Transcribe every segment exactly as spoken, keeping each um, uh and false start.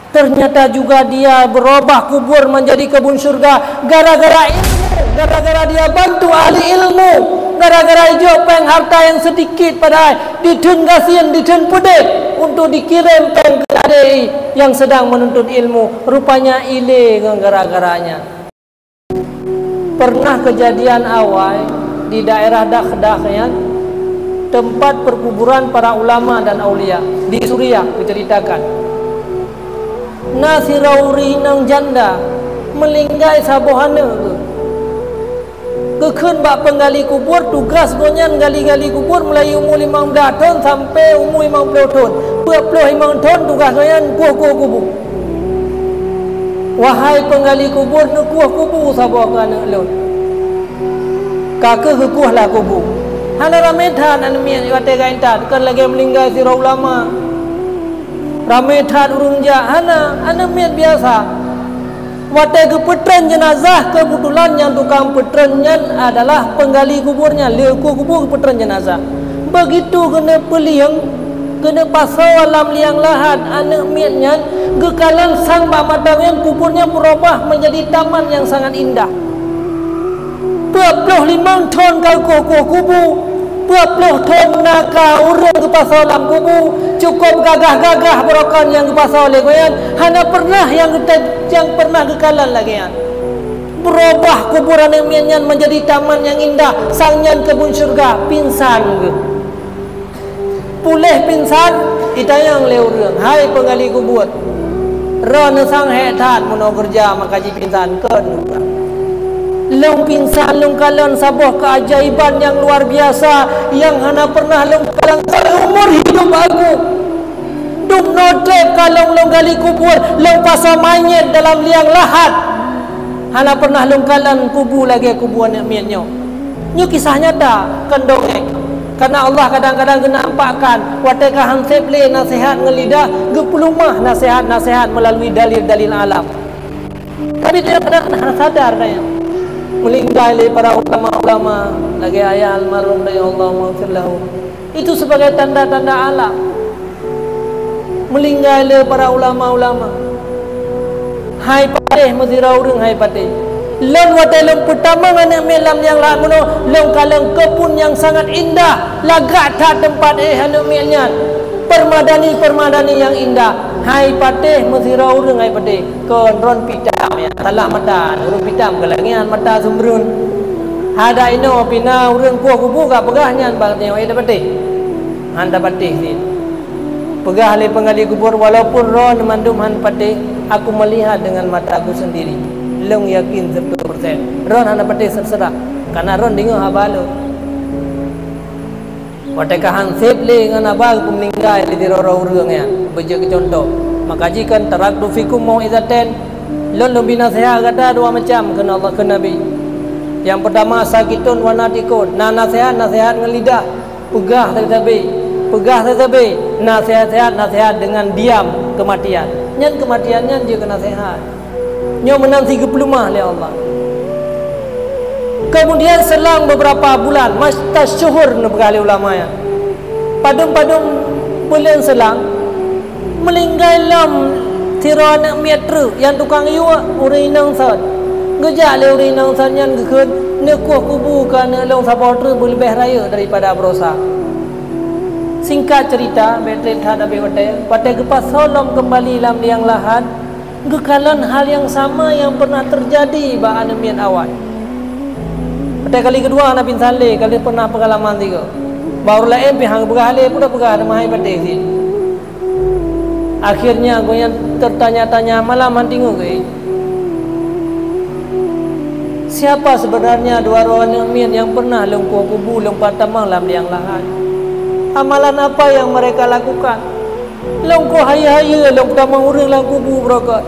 Ternyata juga dia berubah kubur menjadi kebun syurga gara-gara ilmu, gara-gara dia bantu ahli ilmu, gara-gara ijok péng harta yang sedikit padahai ditheun gasien, ditheun peudeh untuk dikirim péng keu adé yang sedang menuntut ilmu. Rupanya ilé ngon gara-garanya. Pernah kejadian awai di daerah Dakhdah nyan, tempat perkuburan para ulama dan aulia di Suriah, diceritakan. Na sidroe ureueng inong janda meulinggai saboh aneuk geuh. Geukheun bak peunggali kubur, tugas gobnyan gali-gali kubur mulai umu limong blaih thon sampai umu limong ploh thon. Peuet ploh limong thon tugas gobnyan kueh-kueh kubu. Wahai peunggali kubur, neukueh kubu saboh keu aneuk lôn. Ka kheueh geukueh lah kubu. Hana ramé that aneuk miet watée ka intat, kon lagée meulinggai sidroe ulama. Ramé that ureuëng jak, hana, aneuk miet biasa. Watée geupeutreun jeunazah, keubeutulan nyang tukang peutreun nyan adalah peunggali kubur nyan, lé kueh kubu geupeutreun jeunazah. Beugitu geuneuk peulieng, geuneuk pasoe lam liang lahat aneuk miet nyan, geukalon sang bak mata nyan kubur nyan beurubah menjadi taman nyang sangat indah. Peuet ploh limong thon ka kueh-kueh kubu, peuet ploh thon na ka ureuëng geupasoe lam kubu, cukup gagah-gagah barokon nyang geupasoe lé gobnyan, hana pernah nyang geute-, nyang pernah geukalon lagée nyan. Beurubah kubur aneuk miet nyan menjadi taman nyang indah, sang nyan keubun syeuruga, pingsan geuh. Puléh pingsan, jitanyong lé ureuëng, "Hai peunggali kubur, droeneuh sang hék that meunoe keureuja maka jipingsan kon?" "Lôn pingsan lôn kalon saboh keuajaiban nyang luar biasa nyang hana pernah lôn kalon seumur hidup aku. Dumnoe treb ka lôn, lôn gali kubur, lôn pasoe manyét dalam liang lahat. Hana pernah lôn kalon kubu lagée kubu aneuk miet nyoe." Nyoe kisah nyata, kon dongeng. Karena Allah kadang-kadang geunampakkan, watée ka han seb lé naseuhat ngon lidah, geupeulumah naseuhat-naseuhat meulalu dalil-dalil alam. Tapi kadang-kadang hana sadar, meulinggai lé para ulama-ulama, lagée ayah almarhum, ya Allah maghfir lahu. Itu sebagai tanda-tanda alam. Meulinggai lé para ulama-ulama. Hai patéh meusidroe ureuëng, hai patéh. Lôn watée lôn peutamong aneuk miet lam nyang laén meunoe, lôn kalon keubun nyang sangat indah, lagak that teumpat éh aneuk miet nyan. Permadani-permadani nyang indah. Hai patéh meusidroe ureuëng, hai patéh. Kon droen pitam ya, salah mata. Ureuëng pitam keulangian mata sumbeurun. Hada inoe pina ureuëng kueh kubu ka peugah nyan bak nyoe, eh, tapatéh. Han tapatéh cit. Peugah lé peunggali kubur, "Walaupun droeneuh mandum han patéh, aku melihat dengan mata aku sendiri. Lôn yakin seratus persen. Droeneuh hana patéh seuseurah, karena droeneuh deungoe haba lôn." Watée ka han seb lé ngon haba geupeuminggai lé sidroe ureuëng nyan, beujeuet keu cuntoh, maka jih kon, "Taraktu fikum mau'izataini, lôn, lôn bri naseuhat gata dua macam," kheun Allah, kheun Nabi. Nyang peutama, sakitun wa natikun, na naseuhat-naseuhat ngon lidah, peugah sabe-sabe, peugah sabe-sabe, na seuhat-seuhat naseuhat deungon diam, keumatian. Nyan keumatian nyan jeuet keu naseuhat. Nyoe meunan si geupeulumah lé Allah. Kemudian selang beberapa bulan, mata syuhur neupeugah lé ulama nyan. Padum-padum buleuen selang, meulinggai lom sidroe aneuk miet treuk nyang tukang yue ureuëng inong sot. Geujak lé ureuëng inong sot nyan geukheun, "Neukueh kubu keu aneuk lôn saboh treuk beuleubeh rayeuk daripada baroesa." Singkat cerita, bék treb that habéh watée, watée geupasoe lom keumbali lam liang lahat, geukalon hal nyang sama nyang pernah teujadi bak aneuk miet awai. Watée kali keudua hana pingsan lé, ka lheueh pernah peungalaman sigoe. Bak ureuëng laén pih han geupeugah lé, peue tapeugah, teuma hai patéh cit. Akhirnya gobnyan tertanya-tanya malam han tingoh geuh, "Siapa sebenarnya dua droe aneuk miet nyang pernah lôn kueh kubu, lôn peutamong lam liang lahat? Amalan apa yang mereka lakukan? Lôn kueh hayeue-hayeue, lôn peutamong ureuëng lam kubu beurokot."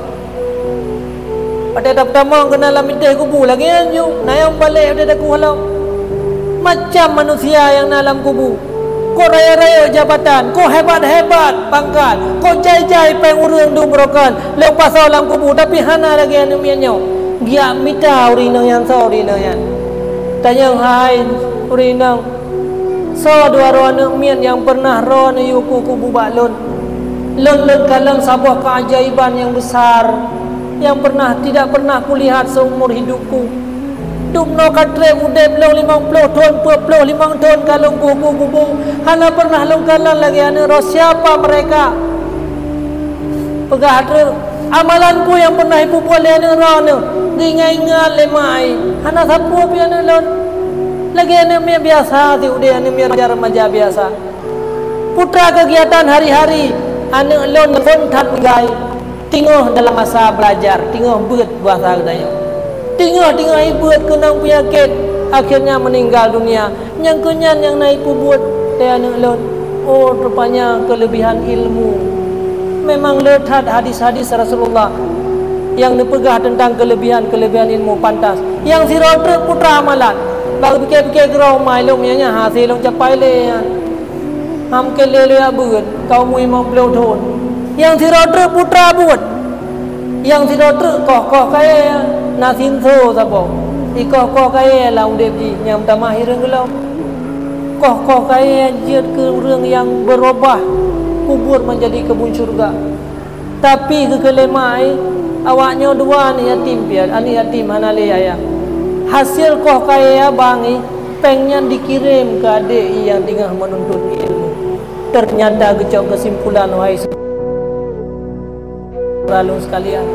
Watée tapeutamong keunan lam lintéh kubu, lagée nyan ju, na nyang balek watée takueh lom. Macam manusia nyang na lam kubu. Kok rayeuk-rayeuk jabatan, kok hebat-hebat pangkat, kok jai-jai péng ureuëng dum beurokon, lôn pasoe lam kubu, tapi hana lagée aneuk miet nyoe. Geujak mita ureuëng inong nyan, soe ureuëng inong nyan. Tanyong, "Hai ureuëng inong, soe dua droe aneuk miet nyang pernah droeneuh yue kueh kubu bak lôn?" Lôn, lôn kalon saboh keajaiban nyang besar nyang pernah, tidak pernah kulihat seumur hidupku. Dumnoe ka treb udeb lôn limong ploh thon, peuet ploh limong thon ka lôn kubu-kubu, hana pernah lôn kalon lagée aneuëk droe. Siapa mereka? Peugah treuk, amalan peue nyang pernah ipeubuet lé aneuëk droeneuh? Geuingat-ingat lé mak ai, hana sapeue pih aneuëk lôn. Lagée aneuëk miet biasa, si udeb aneuëk miet remaja-remaja biasa. Putra kegiatan hari-hari, aneuëk lôn phon that tinggai. Teungoh dalam masa belajar, teungoh beuet bahasa geutanyoe. Teungoh-teungoh beuet keunong penyakit, akhirnya meninggal dunia. Nyang keunyan nyang na ipeubuet lé aneuëk lôn, oh, rupanya kelebihan ilmu. Memang le that hadis-hadis Rasulullah nyang neupeugah tentang kelebihan-kelebihan ilmu pantas. Nyang sidroe treuk putra amalan, bak pike-pike keudroe ma ilong nyang nyan hase lôn capai lé nyan. Ham keu lé-lé beuet, ka umu limong ploh thon. Nyang sidroe treuk putra beuet. Nyang sidroe treuk koh-koh kayée, na sinso saboh. Ikoh-koh kayée lam udeb jih nyang meutamah hireuen geulom. Koh-koh kayée jeuet keu ureuëng nyang beurubah kubur menjadi kebun syurga. Tapi geukheun lé mak ai, awaknyoe dua aneuëk yatim piet, aneuëk yatim hana lé ayah. Hasil koh kayée abang i, péng nyan dikirém keu adék i nyang teungoh meununtut ilmu. Ternyata geucok keusimpulan, wahai saudara lôn sekalian,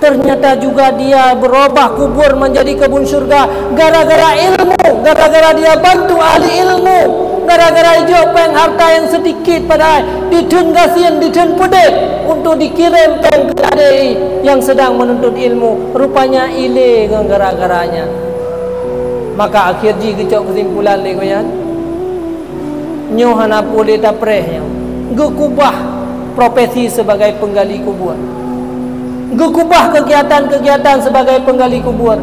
ternyata juga dia berubah kubur menjadi kebun syurga gara-gara ilmu, gara-gara dia bantu ahli ilmu, gara-gara ijok péng harta yang sedikit padahai ditheun gasien, ditheun peudeh untuk dikirém péng keu adék i nyang sedang menuntut ilmu. Rupanya ilé ngon gara-garanya. Maka akhir jih geucok keusimpulan lé gobnyan, nyoe hana peue lé tapreh nyoe. Geukubah profesi sebagai penggali kubur. Geukubah kegiatan-kegiatan sebagai penggali kubur.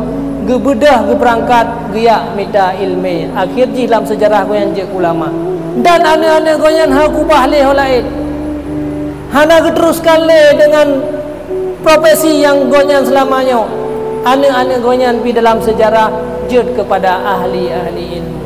Geubeudôh geubeurangkat geujak mita iéleumé. Akhir jih lam seujarah gobnyan jeuet keu ulama. Dan aneuëk-aneuëk gobnyan hana geukubah lé ho laén. Hana geuteruskan lé deungon profesi nyang gobnyan seulama nyoe. Aneuëk-aneuëk gobnyan pih dalam seujarah jeuet keupada ahli-ahli ilmu.